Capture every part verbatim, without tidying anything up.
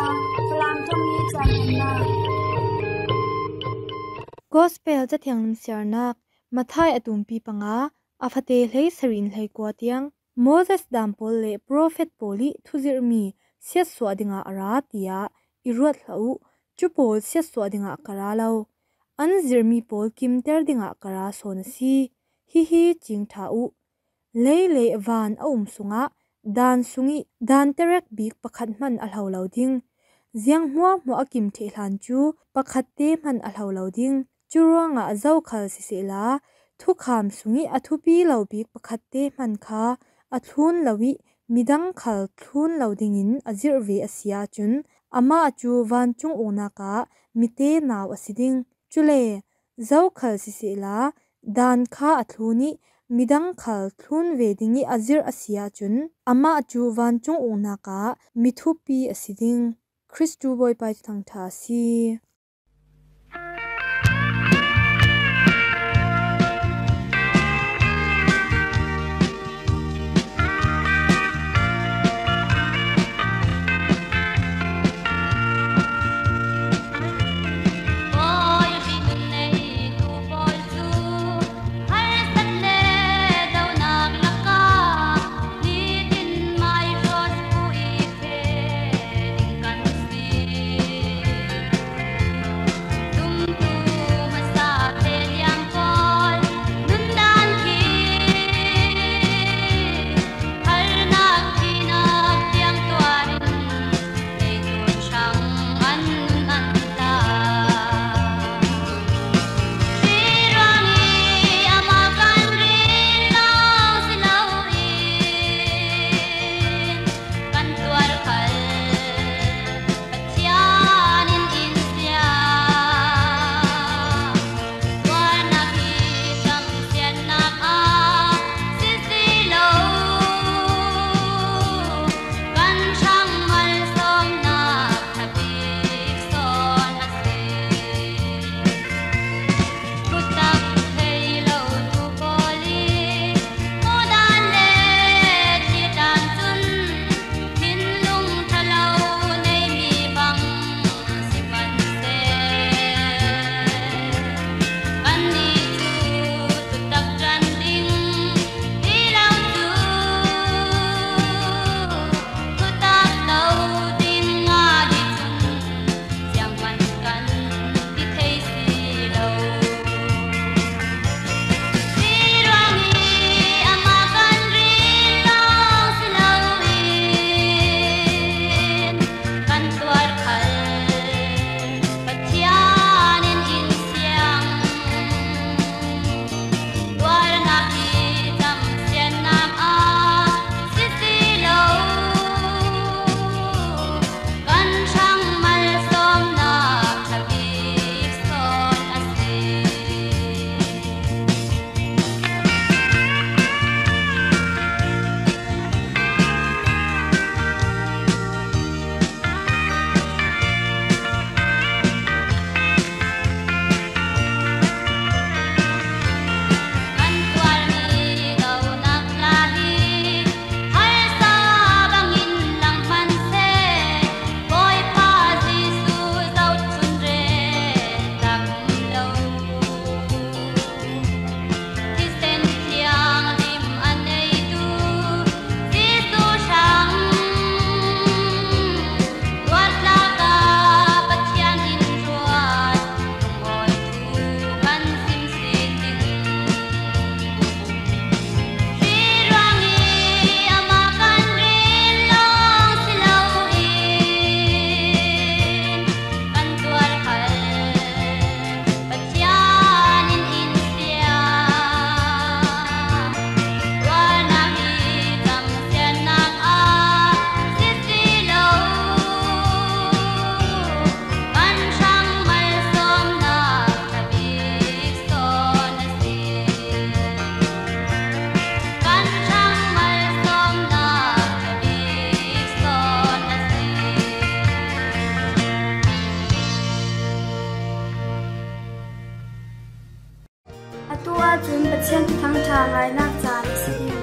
Falam thawngni caan nunnak. Gospel Cathiang limsiarnak, Matthai a tumpi panga, a fate hlei sarih in hlei kua tiang, Moses daan pawl le profet pawl i thuzirhmi siatsuah dingah a ra, tiah i ruat hlah uh. Cu pawl siatsuah dingah ka ra lo. An zirhmi pawl kimter dingah ka ra sawn a si. Hihi cingṭha uh. Lei le van a um sungah daan sung i daan terek bik pakhat hman a hlo lo ding. Ziang hmuahhmuah a kim ṭheh hlan cu pakhatte hman a hlo lo ding. Cu ruangah zokhal sisehla, thukham sung i a thupi lo bik pakhatte hman kha a thlun lo i midang khal thlun lo dingin a zirh ve a si ahcun, amah cu vancung uknak ah mite nau a si ding. Cule zokhal sisehla, daan kha a thlun i midang khal thlun ve ding i a zirh a si ahcun, amah cu vancung uknak ah mi thupi a si ding. Khristu Bawipa cu thangṭha a si. Kan tuar khal Pathian in in siang. Tuarnak hi camsiatnak ah si si lo. Kan hrang malsawmnak thabik sawn a si. Thutak thei lo tu pawl i mudan le thirdan cun thinlung ṭhalo neimi bang si hmanhseh, kannih cu thutak ṭan ding hi lo cu, thutak lo ding ngah dih cun, zianghman kan ti thei si lo. Hi ruang i amah kan rin lawng si loin kan tuar khal Pathian in in siang. Tuarnak hi camsiatnak ah si si lo. Kan hrang malsawmnak thabik sawn a si. Kan tuarmi dohnak hla hi harsa bangin lang hmanh seh, Bawipa Jesuh zohchun rentak um lo. Thisen thianghlim a neitu Jesuh hrang ruat lak ah Pathian in ruat lungawi thu kan sim si ding. Hi ruang i amah kan rin lawng si loin kan tuar khal Pathian in in siang. Tuarnak hi camsiatnak ah si si lo. Kan hrang malsawmnak thabik sawn a si. Kan hrang malsawmnak thabik sawn a si. Atu ahcun Pathian thuthang ṭha ngainak caan a si ding.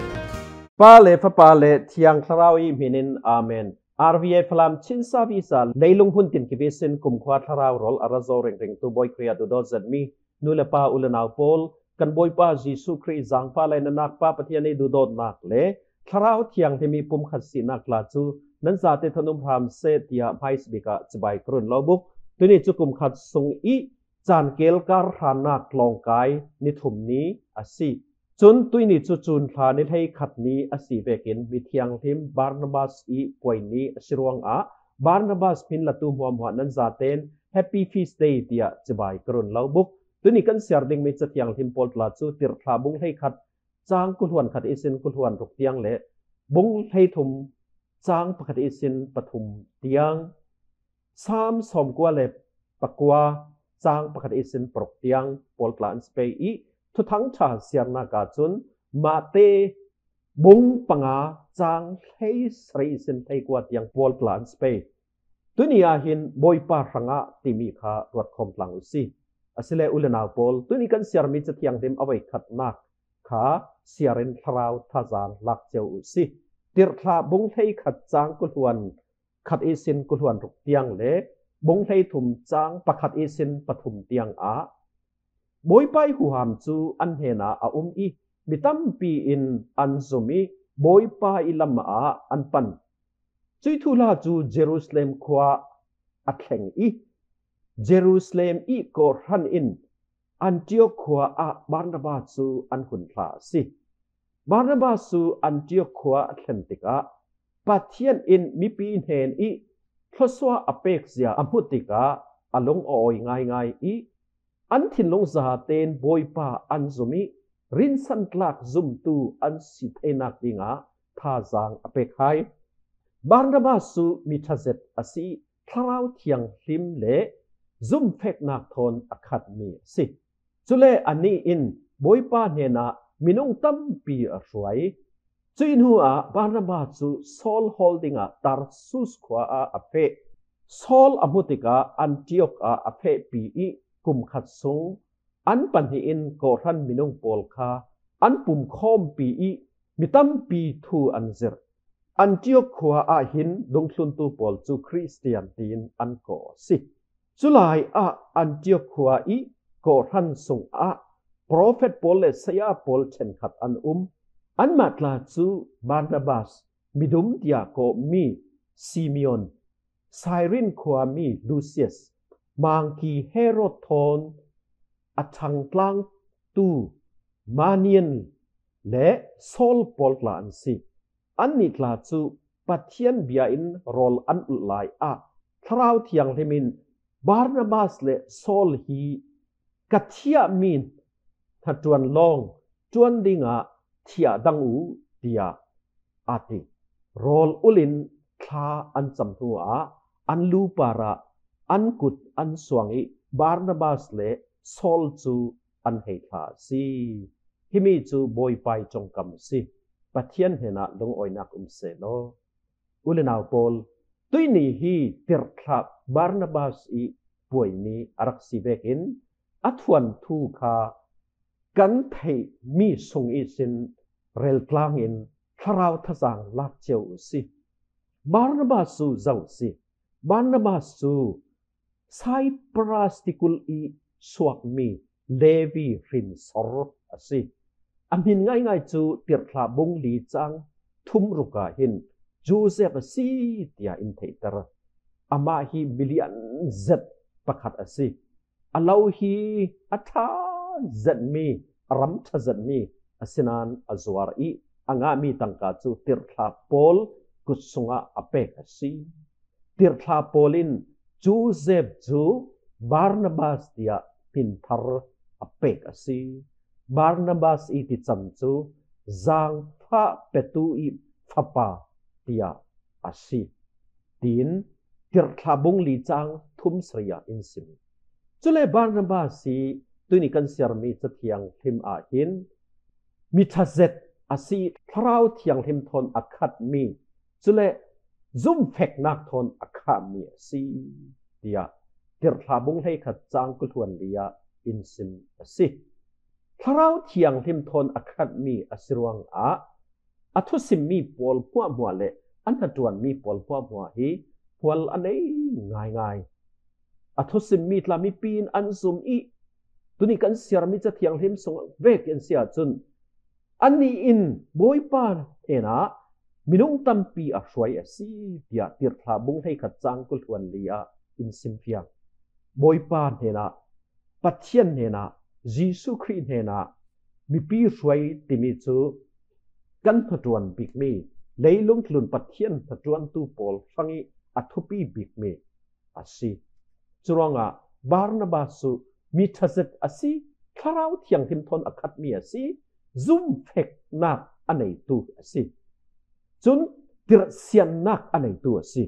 Pa le Fapa le Thiang Thlarau i hmin in, Amen. R V A Falam Chin Service ah leilung hmun tin kivisin kumkhua thlarau rawl a ra zo ringringtu Bawi Khrih ah duhdawt zetmi nu le pa, u le nau pawl, kan Bawipa Jesuh Khrih zangfah le na nakpa Pathian i duhdawtnak le Thlarau Thianghlim i pumkhat sinak tla cu nan zate thawn um hram seh, tiah hmaisabik ah cibai ka run lo buk. Tuni cu kumkhat sung i caan kelkar hrannak tlawngkai ni thum ni a si. Cun tuini cu June thla ni hleikhat ni a si vekin mithianghlim Barnabas i puai ni a si ruangah Barnabas hmin latu hmuahhmuah nan zaten Happy Feast Day tiah cibai ka run lo buk. Tuni kan siar dingmi Cathianghlim pawl tla cu Tirhthlah bung hleikhat cang kuluan khat ihsin kuluan ruk tiang le bung hleithum cang pakhat ihsin pathum tiang, Salm sawmkua le pakua cang pakhat ihsin paruk tiang pawl tla an si pei i, Thuthang ṭha siarnak ahcun Mate bung panga cang hleisarih ihsin hleikua tiang pawl tla an si pei. Tuni ah hin Bawipa hrangah timi kha ruat khawm tlang u si. Asile u le nau pawl, tuni kan siarmi Cathianghlim a voikhatnak kha siarin thlarau thazang lak cio u si. Tirhthlah bung hleikhat cang kuluan khat ihsin kuluan ruk tiang le bung hleithum cang pakhat ihsin pathum tiang ah Bawipa i huham cu an hnenah a um i mi tampi in an zum i Bawipa i lam ah an pan. Cuih thuhla cu Jerusalem khua a thleng i Jerusalem i kawhhran in Antiok khua ah Barnabas cu an hun thla a si. Barnabas cu Antiok khua a thlen tikah Pathian in mipi hnen i thluasuah a pekzia a hmuh tikah a lung a awi ngaingai i an thinlung zaten Bawipa an zum i rinsantlak zumtu an si theinak dingah thazaang a pek hai. Barnabas cu mi ṭhazet a si i Thlarau Thianghlim le zumfeknak thawn a khatmi a si. Cule anih in Bawipa hnenah minung tampi a hruai. Cuih hnuah Barnabas cu Saul hawl dingah Tarsus khua ah a feh. Saul a hmu tikah Antiok ah a fehpi i kumkhat sung an pahnih in kawhhran minung pawl kha an pumkhawmpi i mi tampi thu an zirh. Antiok khua ah hin dungthluntu pawl cu Khristian tiin an kawh a si. Culai ah Antiok khua i kawhhran sungah profet pawl le saya pawl ṭhenkhat an um. Anmah tla cu Barnabas, midum tiah kawhmi Simeon, Cyrene khuami Lucius, Mangki Herod thawn a ṭhangtlangtu Manian le Saul pawl tla an si. Annih tla cu Pathian bia in rawl an ulh lai ah Thlarau Thianghlim in Barnabas le Saul hi ka thiahmi hnaṭuan lawng ṭuan dingah thiah dang u, tiah a ti. Rawl ulh in thla an cam hnuah an lu parah an kut an suang i Barnabas le Saul cu an hei thla a si. Himi cu Bawipa i ṭongkam a si. Pathian hnenah lungawinak um sehlaw. U le nau pawl, tuihni hi tirhthlah Barnabas i puai ni a rak si vekin a thuanthu kha kan theihmi sung ihsin reltlang in thlarau thazang lak cio u si. Barnabas cu zo si. Barnabas cu Cyprus tikulh i suakmi Levi hrinsor a si. A hmin ngaingai cu tirhthlah bung li cang thum ruk ah hin Joseph a si tiah in theihter. Amah hi milian zet pakhat a si. A lo hi a ṭha zetmi, a ram ṭha zetmi, asinain a zuar i a ngahmi tangka cu tirhthlah pawl kut sungah a pek a si. Tirhthlah pawl in Joseph cu Barnabas tiah hminthar a pek a si. Barnabas i ticam cu zaangfah petu i fapa tiah a si, tiin tirhthlah bung li cang thum sarih ah in sim. Cule Barnabas hi tuihni kan siarmi Cathiang hlim ah hin mi ṭhazet a si, Thlarau Thianghlim thawn a khatmi, cule zumfeknak thawn a khahmi a si, tiah tirhthlah bung hleikhat cang kuluan li ah in sim a si. Thlarau Thianghlim thawn a khatmi a si ruangah a thusimmi pawl hmuahhmuah le an hnaṭuanmi pawl hmuahhmuah hi hmual a nei ngaingai. A thusimmi tla mipi in an zum i, tuni kan siarmi Cathianghlim sung vekin si ahcun, annih in Bawipa hnenah minung tampi a hruai a si, tiah Tirhthlah bung hleikhat cang kul hluan li ah in simfiang. Bawipa hnenah, Pathian hnenah, Jesuh Khrih hnenah mipi hruai timi cu kan hnaṭuan bikmi, leilung tlun Pathian hnaṭuantu pawl hrangih a thupi bikmi a si. Curuangah Barnabas cu mi ṭhazet a si, Thlarau Thianghlim thawn a khatmi a si, zumfeknak a neitu a si. Cun tirhsiannak a neitu a si.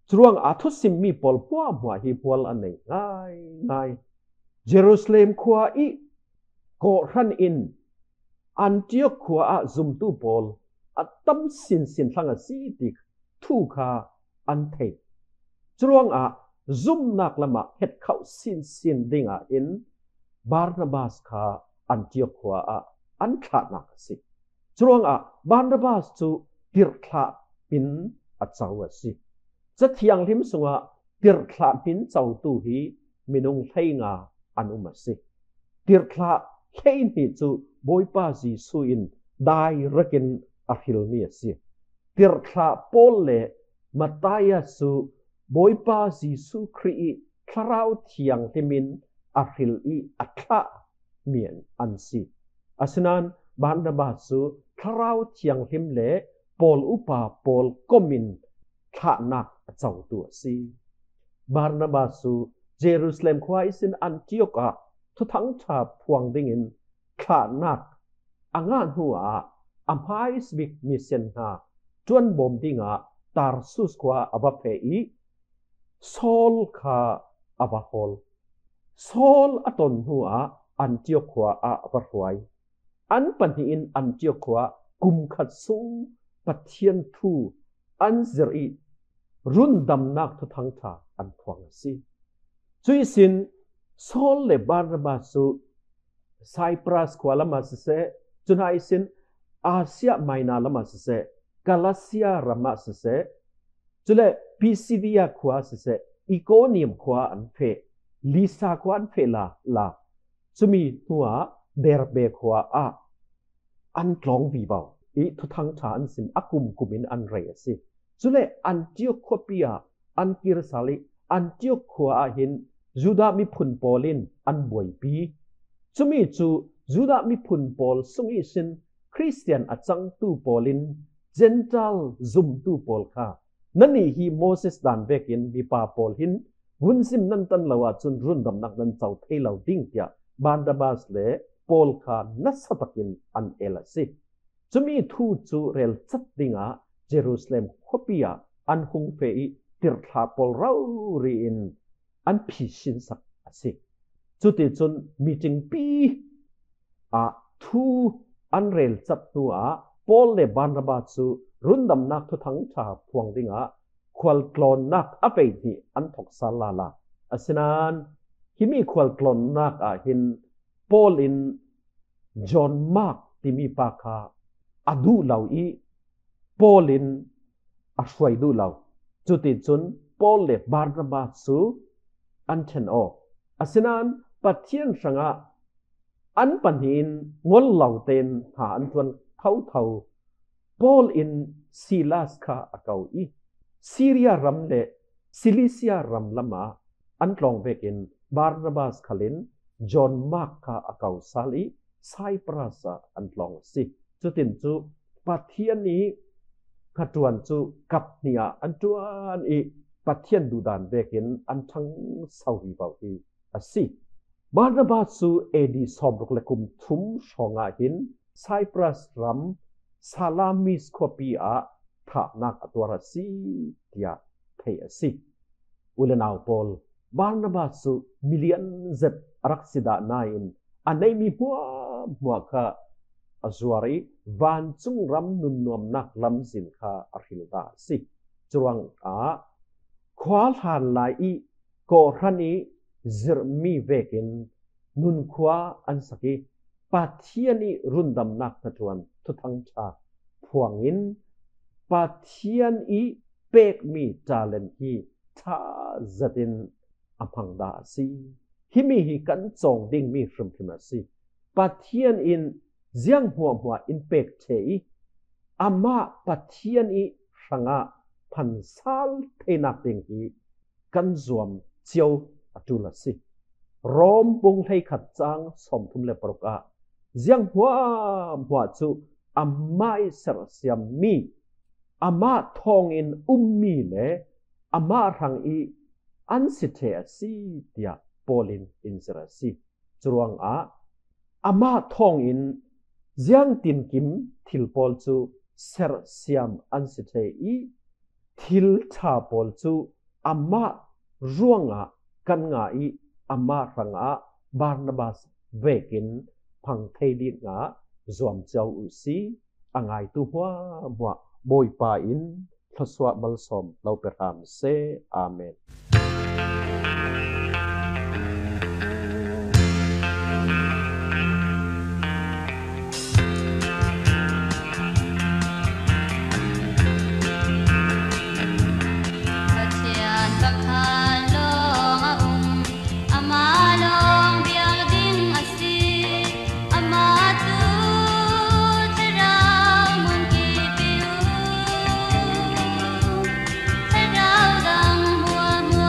Curuangah a thusimmi pawl hmuahhmuah hi hmual a nei ngaingai. Jerusalem khua i kawhhran in Antiok khua ah zumtu pawl a tam sinsin thlang a si ti thu kha an thei. Curuangah zumnak lamah hetkhauh sinsin dingah in Barnabas kha Antiok khua ah an thlahnak a si. Curuangah Barnabas cu Tirhthlah hmin a co a si. Cathianghlim sungah Tirhthlah hmin cotu hi minung hleinga an um a si. Tirhthlah hleihnih cu Bawipa Jesuh in direct in a hrilmi a si. Tirhthlah Paul le Matthias cu Bawipa Jesuh Khrih i Thlarau Thianghlim in a hril i a thlahmi an si. Asinain Barnabas cu Thlarau Thianghlim le Paul upa pawl kom in thlahnak a cotu a si. Barnabas cu Jerusalem khua ihsin Antiok ah Thuthang ṭha phuang dingin thlahnak a ngah hnuah a hmaisabik misian hna ṭuanbawm dingah Tarsus khua a va feh i Saul kha a va hawl. Saul a ton hnuah Antiok khua ah a va hruai. An pahnih in Antiok khua kum khat sung Pathian thu an zir i rundamnak Thuthang ṭha an phuang a si. Cuih sin Saul le Barnabas cu Cyprus khua lamah siseh, cun ihsin Asia Minor lamah siseh, Galatia ramah siseh, cule Pisidia khua siseh, Ikonium khua an feh, Lisa khua an feh la, la. Cumi hnuah Derbe khua ah an tlawng vivo i Thuthang ṭha an sim, a kumkum in an rei a si. Cule Antiok khuapi ah an kir sal i Antiok khua ah hin Judah miphun pawl in an buaipi. Cumi cu Judah miphun pawl sung ihsin Khristian a cangtu pawl in Gentile zumtu pawl kha, "Nannih hi Moses daan vekin mipa pawl hin vun zim nan tan lo ahcun rundamnak nan co thei lo ding," tiah Barnabas le Paul kha nasa takin an el a si. Cumi thu cu relcat dingah Jerusalem khuapi ah an hung feh i tirhthlah pawl rori in an phisinsak a si. Cuticun meeting pi ah thu an relcat hnuah Paul le Barnabas cu rundamnak Thuthang ṭha phuang dingah khualtlawnnak a veihnih an thok sal lala. Asinain himi khualtlawnnak ah hin Paul in John Mark timi pa kha a duh lo i Paul in a hruai duh lo. Cuticun Paul le Barnabas cu an ṭhen aw. Asinain Pathian hrangah an pahnih in ngol lo tein hna an ṭuan thotho. Paul in Silas kha a ko i Syria ram le Cilicia ram lamah an tlawng vekin Barnabas khal in John Mark kha a ko sal i Cyprus ah an tlawng a si. Cutin cu Pathian i hnaṭuan cu kap hnih ah an ṭuan i Pathian duhdan vekin an ṭhangso vivo hi a si. Barnabas cu A D sawmruk le kum thum hrawngah hin Cyprus ram Salamis khuapi ah thahnak a tuar a si, tiah theih a si. U le nau pawl, Barnabas cu milian zet a rak si dah nain a neimi hmuahhmuah kha a zuar i vancung ram nunnuamnak lamzin kha a hril dah a si. Curuangah khua hlan lai i kawhhran i zirhmi vekin nunkhua an sak i Pathian i rundamnak hnaṭuan Thuthang ṭha phuangin Pathian i pekmi talent hi tha zetin a hmangda a si. Himi hi kan cawng dingmi hrimhrim a si. Pathian in ziang hmuahhmuah in pek thei i, amah Pathian i hrangah phansal theinak ding hi kan zuam cio a ṭul a si. Rom bung hleikhat cang sawmthum le paruk ah ziang hmuahhmuah cu amah i serhsiammi, amah thawngin ummi le amah hrang i an si ṭheh a si, tiah Paul in in zirh a si. Curuangah amah thawngin ziangtinkim thil pawl cu serhsiam an si ṭheh i, thil ṭha pawl cu amah ruangah kan ngah i, amah hrangah Barnabas vekin hmang thei dingah zuam cio uhsi. A ngaitu hmuahhmuah Bawipa in thluasuah malsawm lo pe hram seh. Amen. Pathian pakhat lawng a um, amah lawng bia ding a si. Amah cu thlarau hmun kip i um, thlarau dang hmuahhmuah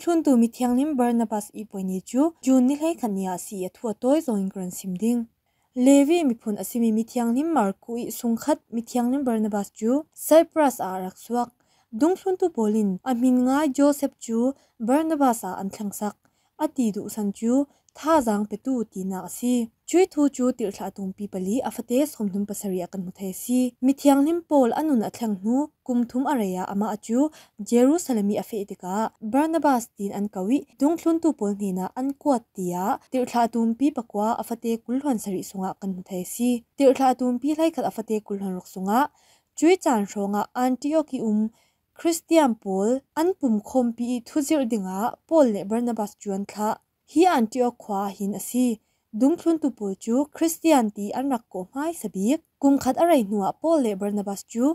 Thluntu mithianghlim Barnabas i poini cu June ni hleikhat ni ah a si i a thu a tawi zawngin ka run sim ding. Levi miphun a simi mithianghlim Marku i sungkhat mithianghlim Barnabas cu Cyprus ah a rak suak. Dungthluntu pawl in a hmin ngai Joseph cu Barnabas ah an thlengsak. A ti duhsan cu thazaang petu tinak a si. Cuih thu cu tirhthlah tumpi pali a fate sawmthum pasarih ah kan hmu thei a si. Mithianghlim pawl a nun a thleng hnu kum thum a rei ah amah cu Jerusalem i a feh tikah Barnabas tiin an ko i dungthluntu pawl hnenah an kuat tiah tirhthlah tumpi pakua a fate kul hluan sarih sungah kan hmu thei a si. Tirhthlah tumpi hleikhat a fate kul hluan ruk sungah cuih caan hrawngah Antiok i um Khristian pawl an pumkhawmpi i thuzirh dingah Paul le Barnabas cu an thlah. Hi Antiok khua ah hin a si. Dungthluntu pawl cu Khristian ti an rak kawh hmaisa bik. Kum khat a rei hnuah Paul le Barnabas cu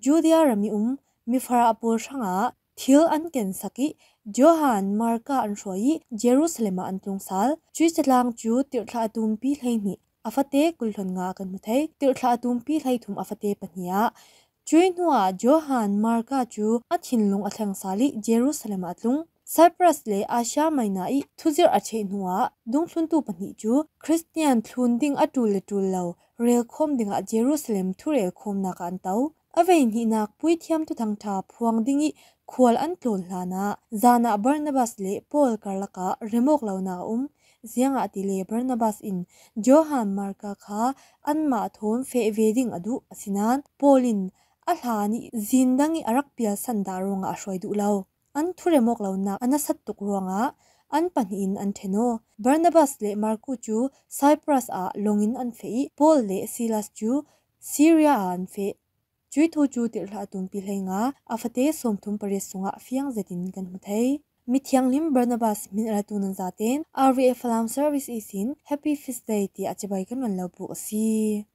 Judea ram i um mifarah pawl hrangah thil an kensak i Johan Marka an hruai i Jerusalem ah an tlung sal. Cuih catlang cu tirhthlah tumpi hleihnih a fate kul hluan nga kan hmu thei. Tirhthlah tumpi hleithum a fate pahnih ah cuih hnuah Johan Marka cu a thinlung a thleng sal i Jerusalem ah a tlung. Cyprus le Asia Minor i thuzirh a ṭheh hnuah dungthluntu pahnih cu Khristian thlun ding a ṭul le ṭul lo relkhawm dingah Jerusalem thurelkhawmnak ah an to. A veihnihnak puithiam thuthang ṭha phuang ding i khual an tlawn hlanah zanah Barnabas le Paul karlak ah remawk lonak a um. Ziangahtile Barnabas in Johan Marka kha anmah thawn feh ve ding a duh, asinain Paul in a hlan i zin dang i a rak pialsan dah ruangah a hruai duh lo. An thuremawk lonak a nasat tuk ruangah an pahnih in an ṭhen aw. Barnabas le Marku cu Cyprus ah lawngin an feh i Paul le Silas cu Syria ah an feh. Cuih thu cu tirhthlah tumpi hleinga a fate sawmthum pariat sungah fiang zetin kan hmu thei. Mithianghlim Barnabas hmin a latu nan zaten R V A Falam Service ihsin Happy Feast Day tiah cibai kan run lo buk a si.